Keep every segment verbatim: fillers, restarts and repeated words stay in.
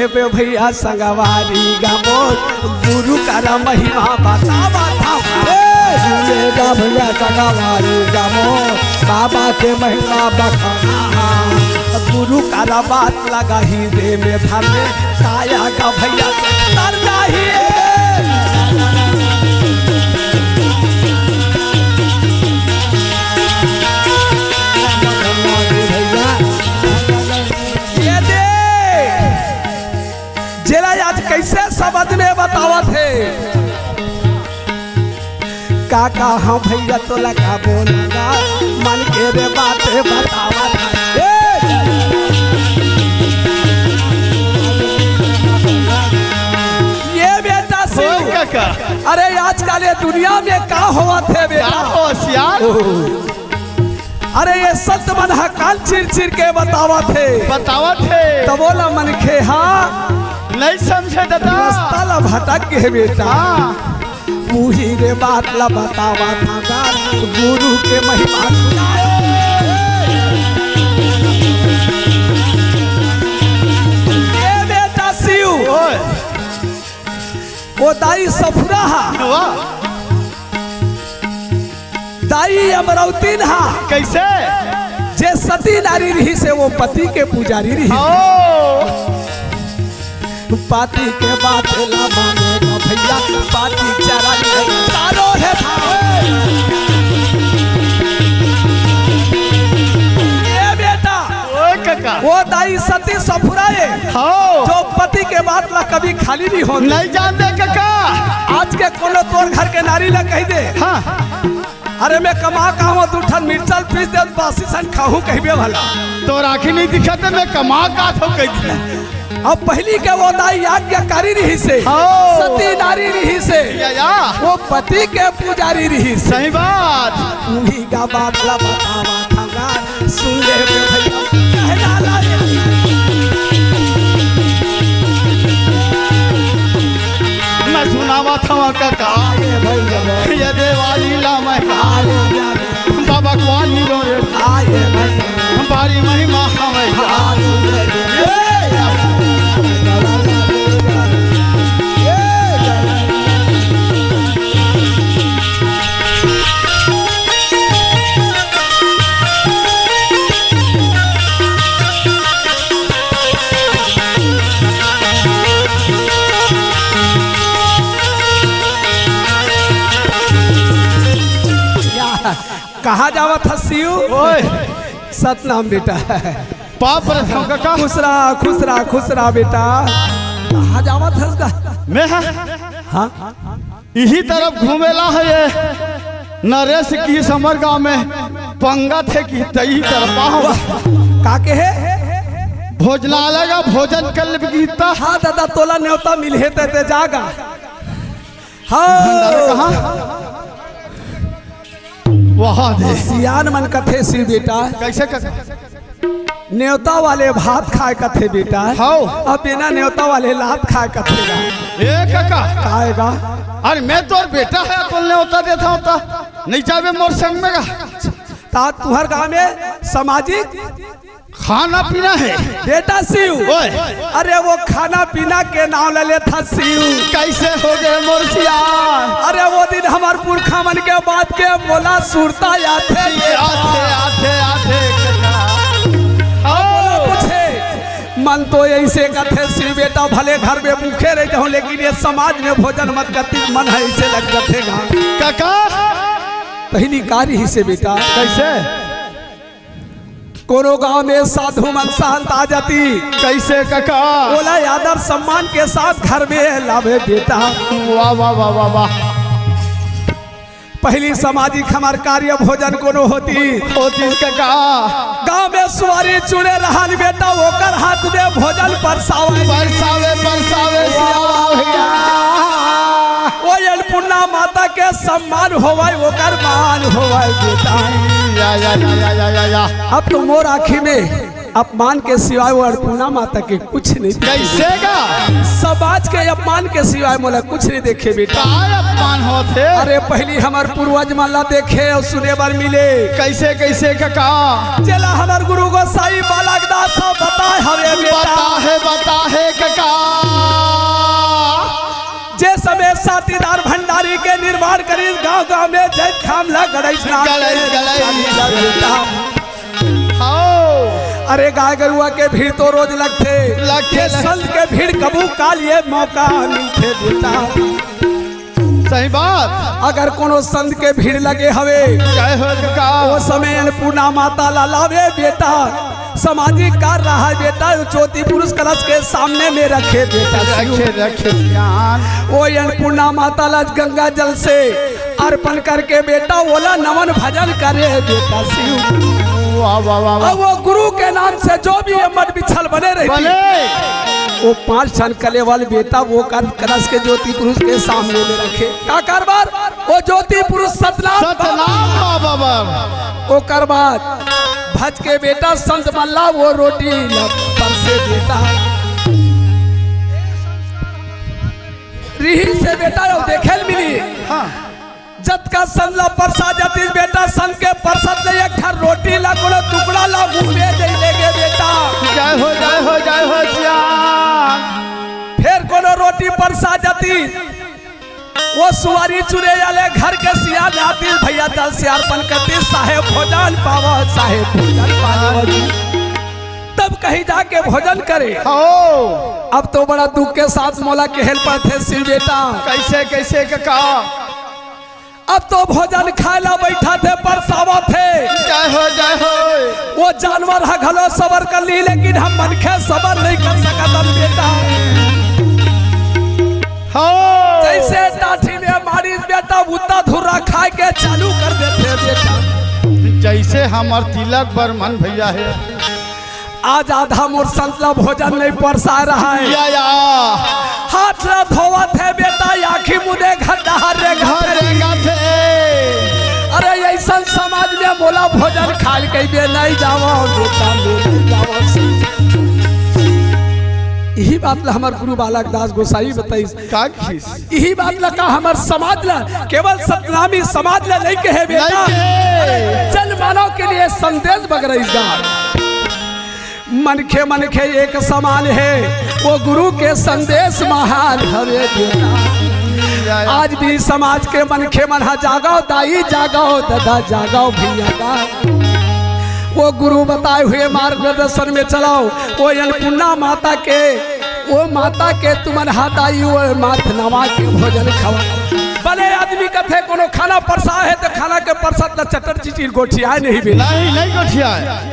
बे भैया संगवारी गा मोर, गुरु करा महिमा बतावत हँव। ए, सुन ले गा भैया संगवारी गा मोर, बाबा के महिमा बखाना। गुरु करा बात लगा ही रे में धर ले, काया गा भैया तर जाही। ये दे। जेला आज कइसे शब्द में बतावत हे? का का हँव भैया तोला का बोलँव गा, मन के रे बात बतावत हे। ए! ये बेटा शिव, ओए काका। अरे आजकल ये दुनिया में का होवत हे बेटा? का होवत हे यार? ओह। अरे ये संत मन ह कान चीर चीर के बतावत हे। बतावत हे। तब ओला मनखे ह नइ समझे दादा। रस्ता ला भटक गे बेटा। हाँ। उही रे बात ला बतावत हँव गा, गुरु के महिमा सुनाए। ए बेटा शिव। ओए। ओ दाई सफुरा ह। वाह। दाई अमरौतिन ह। कइसे? जे सती नारी रिहिस हे, ओ पति के पुजारी रिहिस हे। ओ। पति के बात ला माने गा भैया, पति चरण में तारो हे धाम। ए बेटा, ओ काका। ओ दाई सती सफुरा ए। हाँ। जो पति के बात ला कभी खाली नइ होन दे। नइ जान दे काका। आज के कोनो तोर घर के नारी ला कहि दे। हाँ। अरे मैं कमा के आहूँ, दू ठन मिर्चा ल पीस दे, बासी सन खाहूँ कहिबे भला। तोर आँखी नइ दिखत हे, मैं कमा के आथँव कहि दे। अब पहिली के ओ दाई आज्ञाकारी रिहिस हे, हाँ। सती नारी रिहिस हे, या, या। ओ पति के पुजारी रिहिस हे। सही बात। उही गा बात ला बतावत हँव गा, सुन ले बे भैया, कहना ला रे। मैं सुनावत हँव काका। ये भैया। ये देवारी ला मैं। बाबा को आनी रो रे। भारी महिमा हवय। कहाँ जावत हस शिव? ओए। सतनाम बेटा। पाँव परत हँव काका। खुश रहा, खुश रहा, खुश रहा बेटा। कहाँ जावत हस गा? मैं ह? हाँ? इही तरफ घूमे ला हे ये। नरेश किहिस हमर गाँव में पंगत हे कि तही तरफ आव। वाह, का कहे? भोजनालय गा भोजन कर लेबे किहिस त। हाँ दादा, तोला नेवता मिलही त ते जा गा। हाँ। भंडारा कहाँ? वहाँ दे। सियान मन कथे शिव बेटा। कइसे कथे? नेवता वाले भात खाय कथे बेटा। हव। अउ बिना नेवता वाले लात खाय कथे गा। ए काका। काय गा? अरे मैं तोर बेटा हँव, तोला नेवता देथँव त नइ जाबे मोर संग में गा। त तुँहर गाँव में सामाजिक खाना पीना हे। बेटा शिव। ओए। अरे वो खाना पीना के नाम ले लेथस शिव। कइसे हो गे मोर सियान? अरे वो दिन हमर पुरखा मन के बात के मोला सुरता आथे। आथे, आथे, आथे। अब मोला पूछे, मन तो अइसे कथे शिव बेटा, भले घर में भूखे रह जाहूँ, लेकिन ये समाज में भोजन मत करती, मन ह अइसे लग जाथे गा। काका। पहिली का रिहिसे बेटा। कइसे? कोनो गाँव में साधु मन संत आ जाती। कइसे काका? ओला आदर सम्मान के साथ घर में लावे बेटा। वाह, वाह, वाह, वाह, वाह। पहिली सामाजिक हमर कार्य भोजन कोनो होती। होती काका। गाँव में सुवारी चुने रहन बेटा, ओकर हाथ में भोजन परसावे। परसावे, परसावे, सिया भैया। ओ अन्नपूर्णा माता के सम्मान होवय, ओकर मान होवय बेटा। या, या, या, या, या, या, या। अब तो मोर आँखी में अपमान के सिवाय वो अन्नपूर्णा माता के कुछ नहीं देखे। कइसे गा? समाज के अपमान के सिवाय मोला कुछ नहीं देखे बेटा। का अपमान होत हे? अरे, पहिली हमर पूर्वज मन ला देखे अउ सुने बर मिले। कइसे, कइसे कका? जेला हमर गुरु गोसाई बालक दास ह बताए हवे बेटा। बताहे, बताहे कका। जे समय सातीदार भंडारी के निर्माण करिस, गांव-गांव में जैतखाम ला गड़इस नाम गड़इस, गड़इस। बेटा। हव। अरे, गाय गरुवा के भीड़ तो रोज लगथे। लगथे, ये लगथे। संत के भीड़ कभू काल ये मौका मिलथे बेटा। सही बात। अगर कोनो संत के भीड़ लगे हवे, जय हो कका। वो समय अन्नपूर्णा माता ला लावे बेटा, सामाजिक कार्य रहा बेटा, ज्योति पुरुष कलश के सामने में रखे बेटा। रखे, रखे ज्ञान। वो अन्नपूर्णा माता ला गंगा जल से अर्पण करके बेटा ओला नमन भजन करे बेटा शिव। वाह, वाह, वाह, वाह। अब वो गुरु के नाम से जो भी ये मठ बिछल बने रहिथे, बने। वो पांच ठन कलेवर बेटा वो कर कलश के ज्योति पुरुष के सामने में रखे। का काबर? वो ज्योति पुरुष सतनाम सतनाम बाबा बर। ओकर बाद भज के बेटा संत मन ला वो रोटी ला परसे बेटा। रिहिस हे बेटा, अउ देखे ल मिली। हाँ। जतका संत ला परसा जातिस बेटा, संत के परसत ले एक ठन रोटी ला, कोनो टुकड़ा ला मुंह में दे लेगे बेटा। जय हो, जय हो, जय हो सियान। फेर कोनो रोटी परसा जातिस, वो सुवारी चुने वाले घर के सियान आतिस, भइया जल से अर्पण करतिस, "साहेब भोजन पावव, साहेब भोजन पावव जी।" तब कहीं जाके भोजन करे। हो। अब तो बड़ा दुख के साथ मोला कहे ल पड़थे शिव बेटा। कइसे, कइसे कका? अब तो भोजन खाए ला बइठथे, परसावथे। जय हो, जय हो। वो जानवर ह घलो सबर कर ली, लेकिन हम मनखे सबर नहीं कर सकत हन बेटा। हो। जइसे टाठी में मारिस बेटा, उतना धुर्रा खाए के चालू कर देथे बेटा। जइसे हमर तिलक बरमन भइया हे। आज आधा मोर संत ला भोजन नहीं परसा रहा है। या, या। हाथ ला धोवत हे बेटा, आँखी मुदे घर डहर रेंगत हे। घर रेंगत हे। अरे, अइसन समाज में मोला भोजन खाए ल कहिबे, नहीं जावव बेटा, नहीं जावव। इही बात ला हमर गुरु बालक दास गोसाई बताइस। का कहिस? इही बात ला का हमर समाज ला, केवल सतनामी समाज ला नहीं कहे बेटा। नहीं कहे। अरे, जन मानव के लिए संदेश बगरइस गा। मनखे मनखे एक समान हे, वो गुरु के संदेश महान हवे बेटा। आज भी समाज के मनखे मन ह जागव दाई, जागव ददा, जागव भइया गा। वो गुरु बताए हुए मार्गदर्शन में चलव, वो अन्नपूर्णा माता के, वो माता के तुमन ह दाई, वो माथ नवा के भोजन खवा। बने आदमी कथे कोनो खाना परसा हे त खाना के परसत ला चटर चिचिर गोठियाए नहीं बेटा। नहीं, नहीं गोठियाए।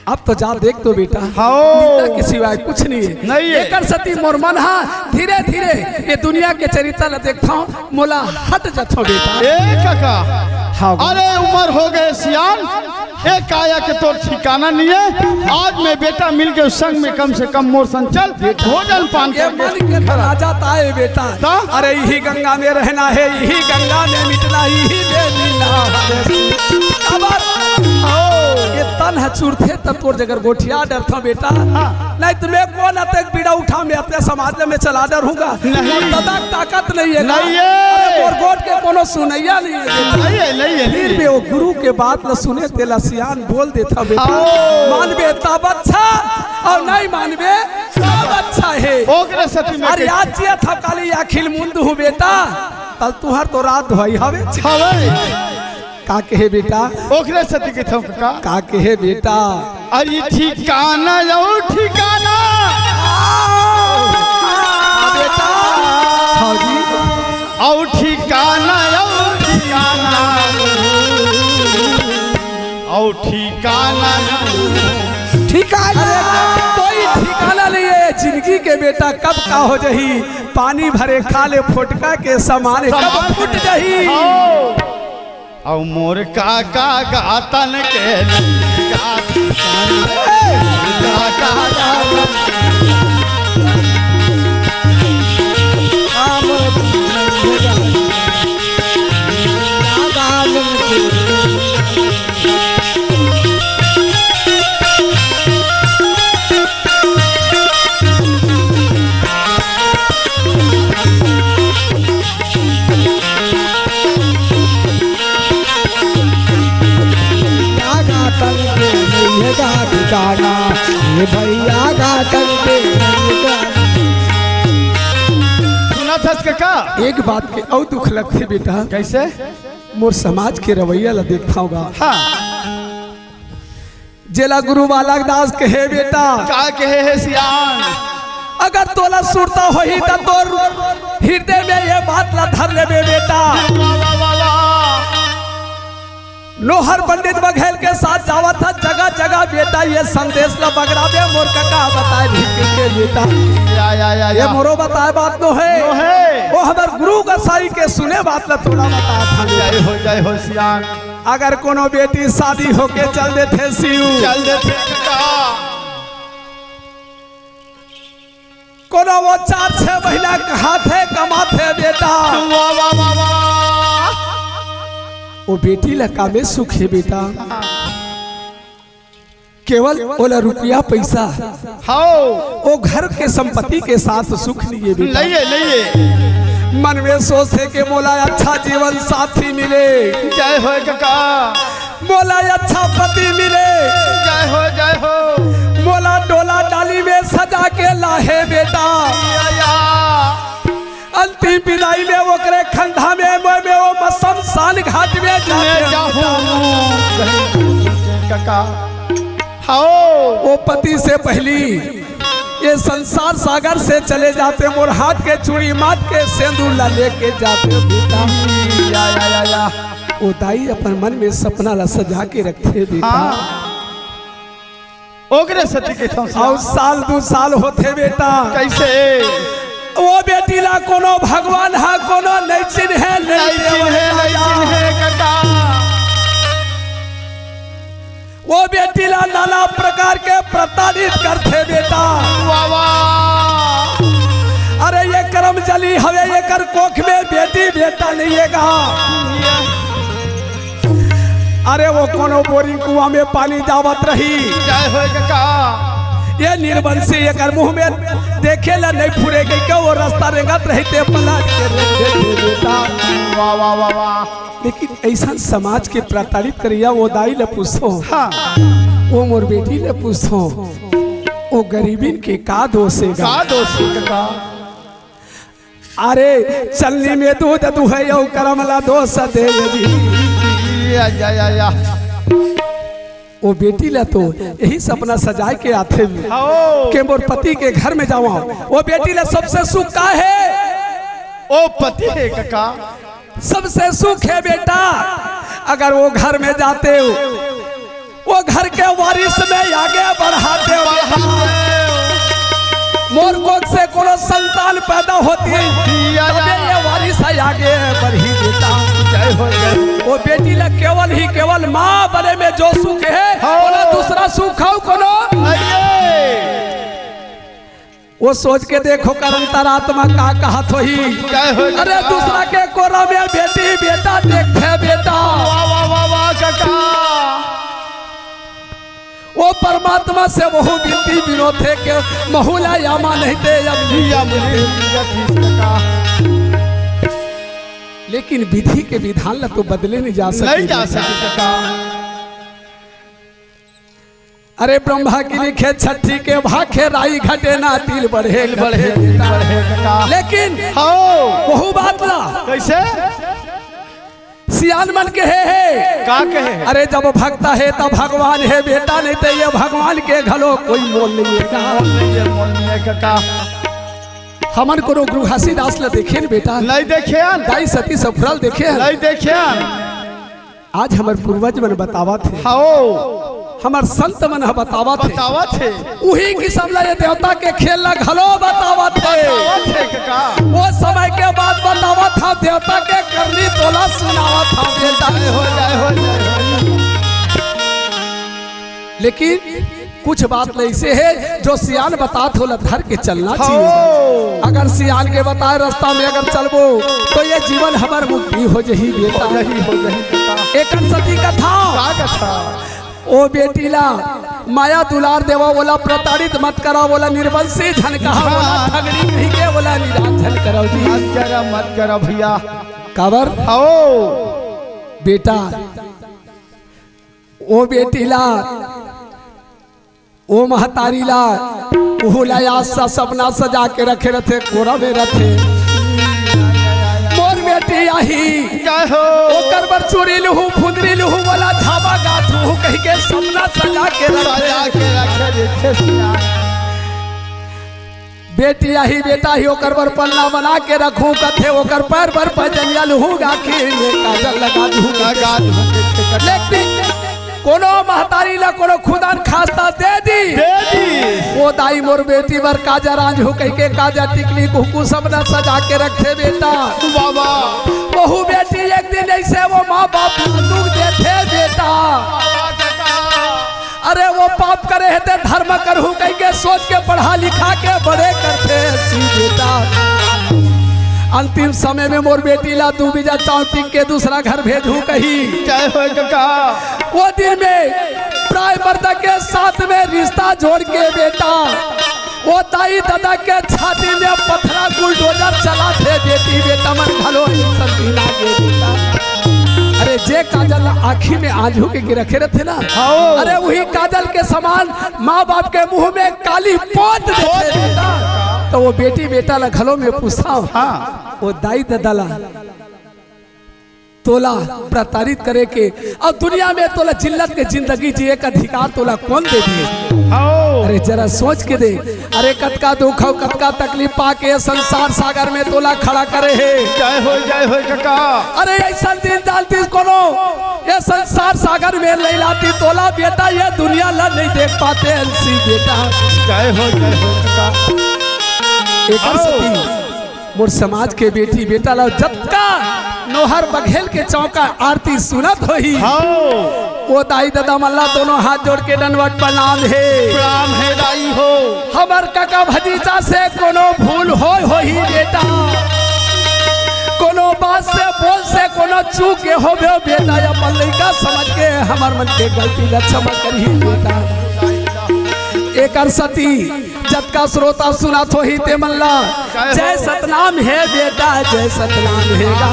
अब तो जा देख तो बेटा, हाँ। निंदा के सिवाय कुछ नहीं है। नहीं है। एकर सेती मोर मन हा धीरे धीरे ये दुनिया के चरित्र ला देखथव, मोला हट जथव बेटा। ए काका, हाँ। अरे उमर हो गे सियान, ए काया के तोर ठिकाना नहीं है। आज मैं बेटा मिल के संग में कम से कम मोर संग चल, भोजन पान ये करके मन के राजा ताए बेटा। ता? अरे इही गंगा में रहना है, इही गंगा में मिटना, इही में मिलना है। काबर? ये तन ह चुरथे त तोर जगर गोठिया डरथव बेटा। हाँ। नहीं त मैं कोन अतेक बीड़ा उठा, मैं अपने समाज ले मैं चला डरहूंगा। नहीं। ददा ताकत नहीं है ना। नहीं है। अरे मोर गोठ के कोनो सुनइया नहीं है बेटा। नहीं है, नहीं है, फिर नहीं भी है। वो गुरु के बात ल सुने तेला सियान बोल देथव बेटा। आओ। मानबे तब अच्छा अउ नहीं मानबे तब अच्छा है। ओकरे सेती में अरे के- आज जियत हव काली अखिल मुंद हूँ बेटा, कल तुहर तो रात होई हवे। हवे। का कहे बेटा? ओकरे सेती कहिथव का? का कहे बेटा? अरे ठिकाना अउ ठिकाना। हाँ बेटा। हाँ जी। अउ ठिकाना, अउ ठिकाना, अउ ठिकाना। ठिकाना। अरे, कोई ठिकाना नहीं है जिंदगी के बेटा, कब का हो जाही। पानी भरे खाल्हे फोटका के समान, कब समान। फूट जाही। हाँ। अउ मोर काका गातन के काका गातन कका। एक बात के अउ दुख लगथे बेटा। कइसे? मोर समाज के रवैया ला देखथव गा। हाँ। जेला गुरु बालक दास कहे बेटा। का कहे हे सियान? अगर तोला सुरता होही त तोर हृदय में ये बात ला धर लेबे बेटा। वाह, वाह, वाह, वाह। नोहर पंडित बघेल के साथ जावत ह जगह जगह बेटा, ये संदेश ला बगराबे मोर कका बताए रहिथे के बेटा। या, या, या, ये या। मोरो बताए बात नोहे। नोहे। वो हमर गुरु गोसाई के सुने बात ला तोला बताए था। जय हो, जय हो सियान। अगर कोनो बेटी शादी होके चल देथे शिव। चल देथे कका। कोनो वो चार छह महीना कहाथे कमाथे बेटा। वाह, वाह, वाह, वाह। वो बेटी ला कामे सुख हे बेटा। केवल ओला रुपया पैसा। हाँ। वो घर के संपत्ति के साथ सुख नइ हे बेटा। नइ हे, नइ हे। मन में सोचथे के मोला अच्छा जीवन साथी मिले। जय हो कका। मोला अच्छा पति मिले। जय हो, जय हो। मोला डोला डाली में सजा के लाहे बेटा। या, या। अंतिम विदाई में ओकरे खंधा में, में, में वो शमशान घाट में ले जाते जाहूं। बेटा। कका। हाओ। वो पति से पहली ये संसार सागर से चले जाते, मोर हाथ के चूड़ी माथ के सेंदूर ला लेके जाते बेटा। या, या, या, या। वो दाई अपन मन में सपना ला सजा के रखे बेटा। हाँ। ओकरे सती के ठौंसिया। अउ साल दू साल होथे बेटा। कइसे? वो बेटी ला कोनो भगवान ह कोनो नइ चिन्हे, नइ नइ चिन्हे, चिन्हे, नइ चिन्हे कका। वो बेटी ला नाना प्रकार के प्रताड़ित करथे बेटा। वाह, वाह। अरे ये करम जली हवे, एकर कोख में बेटी बेटा नइ हे गा। अरे वो कोनो बोरिंग कुआं में पानी जावत रही। जय हो कका। ये निर्बंसी एकर मुंह में देखे ला नइ फुरे कहिके वो रस्ता रेंगत रही ते पलट के रेंग देथे बेटा। वाह, वाह, वाह, वाह। लेकिन अइसन समाज के प्रताड़ित करइया वो दाई ला पूछो। हाँ। वो मोर बेटी ला पूछो। वो गरीबिन के का दोष हे गा? का दोष हे कका? अरे चलनी में दूध दुहे अउ करम ला दोष दे जी। या, या, या, या। वो बेटी ला तो यही सपना सजाए के आथे हाओ। के मोर पति के घर में जावा। वो बेटी ला सबसे सुख का हे? ओ पति हे कका। सबसे सुख हे बेटा, अगर वो घर में जाते हो, वो घर के वारिस में आगे बढ़ाते हो। मोर कोख से कोनो संतान पैदा होती, तबे ये वारिस आगे बढ़ी बेटा। जय हो, जय हो। वो बेटी ला केवल ही केवल माँ बने में जो सुख हे, हाँ। ओला दूसरा सुख अउ कोनो नहीं। वो सोच के देखो, कर अंतरात्मा का कहत होही। जय हो अरे, जय हो। दूसरा के कोरा में बेटी बेटा देखथे बेटा। वाह, वाह, वाह, वाह, कका। वो परमात्मा से वहू बिनती बिनोथे के महू ला यामा नहीं दे, या मिली या मिली, या मिली, या मिली, कका। लेकिन विधि के विधान ला तो बदले नहीं जा सके नहीं जा बेटा। सके, कका। अरे ब्रह्मा की लिखे छठी के भाखे राई घटे ना तिल बढ़े, तिल बढ़े, तिल बढ़े, कका। लेकिन हाँ। वहू बात ला कइसे? सियान मन कहे हे। का कहे? अरे जब भक्ता हे तब भगवान हे बेटा, नहीं तो ये भगवान के घलो कोई मोल नहीं हे का? मोल नहीं हे, मोल नहीं हे कका। हमन कोनो गुरु घासीदास ला देखे न बेटा? नहीं देखे हन। दाई सती ससुराल देखे हन? नहीं देखे हन। आज हमर पूर्वज मन बतावत हे। हाओ। हमर संत मन ह बतावत हे। बतावत हे। उही किसम ला ये देवता के खेल ला घलो बतावत हे। बतावत हे कका। वो समय के बात बतावत हा, देवता के करनी तोला सुनावत हा बेटा। जय हो, जय हो, जय हो। लेकिन कुछ बात ल अइसे हे, जो सियान बतात हे ओला धर के चलना चाहिए। हो। अगर सियान के बताए रास्ता में अगर चलबो, तो ये जीवन हमर मुक्ति हो जही बेटा। हो जही, हो जही बेटा। एकर सती कथा। का कथा? ओ बेटी ला माया दुलार देवा, ओला प्रताड़ित मत करा, ओला निर्वंशी झन कहा, ओला हाँ। ठगड़ी कही के, ओला निराश झन करा जी। मत करा, मत करा भैया। काबर? हो। बेटा, ओ बेटी ला, ओ महतारी ला, ओहू ला आस सा सपना सजा के रखे रथे, कोरा में रथे। ही। जय हो। ओकर बर चूरी लुहू, फुंदरी लुहू वाला धावा गाथू कहिके सपना सजा के रखे। सजा के रखे, देखे सुना। बेटी आही, बेटा ही, ओकर बर पलना बना के रखूं कथे, ओकर पैर बर पैजनिया लुहू, आँखी में काजल लगा दूं। लगा दूं। लेकिन कोनो महतारी ला कोनो खुदा न खास्ता दे दी। दे दी। ओ दाई मोर बेटी बर काजर आंजहू कहिके काजर टिकली कुहकू सब ला सजा के रखथे बेटा। बाबा। वहू बेटी एक दिन अइसे ओ माँ बाप ला दुख देथे बेटा। अरे ओ पाप करे हे ते धर्म करहू कहिके सोच के पढ़ा लिखा के बड़े करथे सी बेटा। अंतिम समय में मोर बेटी ला दू बीजा चांव टिक के दूसरा घर भेजहू कही। जय हो कका। ओ दिन में प्राय मर्द के साथ में रिश्ता जोड़ के बेटा, ओ दाई ददा के छाती में पथरा बुलडोजर चलाथे बेटी बेटा मन घलो अइसन दिन आगे बेटा। अरे जे काजल आँखी में आंजहू के रखे रथे ना, हाँ। अरे उही काजल के समान माँ बाप के मुंह में काली पोत देथे बेटा। तो ओ बेटी बेटा ला घलो में पूछथंव, हाँ। ओ दाई ददा ला तोला प्रताड़ित करे के अउ दुनिया में तोला जिल्लत के जिंदगी जिए के अधिकार तोला कोन दे दिस? हाँ। अरे जरा सोच के देख, अरे कतका दुख अउ कतका तकलीफ पाके संसार सागर में तोला खड़ा करे हे। जय हो, जय हो कका। अरे अइसन दिन डालतिस कोनो, ए संसार सागर में नइ लातिस तोला बेटा, ए दुनिया ला नइ देख पाते हंसी बेटा। जय हो, जय हो कका। एकर सेती मोर समाज के बेटी बेटा ला जतका नोहर बघेल के चौका आरती सुनत होही। हाँ। ओ दाई ददा मन ला दोनों हाथ जोड़ के दंडवत प्रणाम हे। प्रणाम हे दाई हो। हमर कका भतीजा से कोनो भूल होय होही बेटा, कोनो बात से बोल से कोनो चूक के होबे बेटा, अपन लइका समझ के हमर मन के गलती ला क्षमा करही बेटा। एकर सेती जतका श्रोता सुनत होही ते मन ला जय हो। जय सतनाम हे बेटा, जय सतनाम हे गा,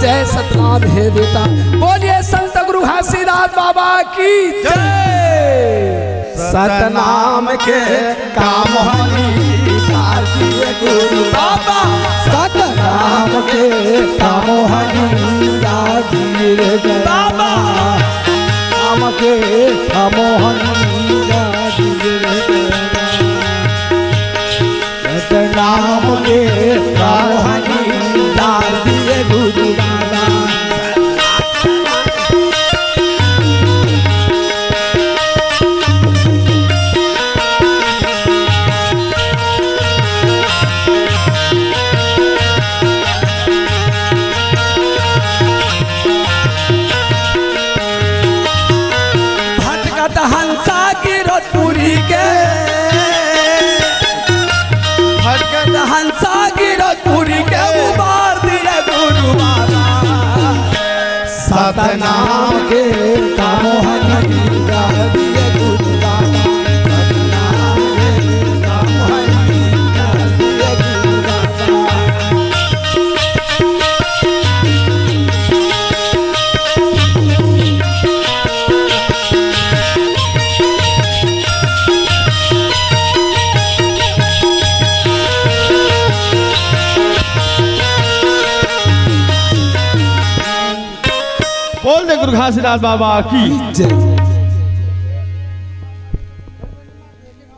जय सतनाम हे बेटा। बोलिए संत गुरु घासीदास बाबा की जय। सतनाम के काम हनी दादी गुरु बाबा, सतनाम के काम हनी दादी रे बाबा। हमके हमोहन राज गिरे। सतनाम के हमोहन डाल दिए गुरु बाबा। भटकत हंसा गिरतपुरी के, भटकत हंसा गिरतपुरी के उबार दिए गुरु बाबा। सतनाम के कामोहन डाल दिए गुरु बाबा। सतनाम के कामोहन डाल दिए गुरु बाबा। बोल दे गुरु घासीदास बाबा की जय।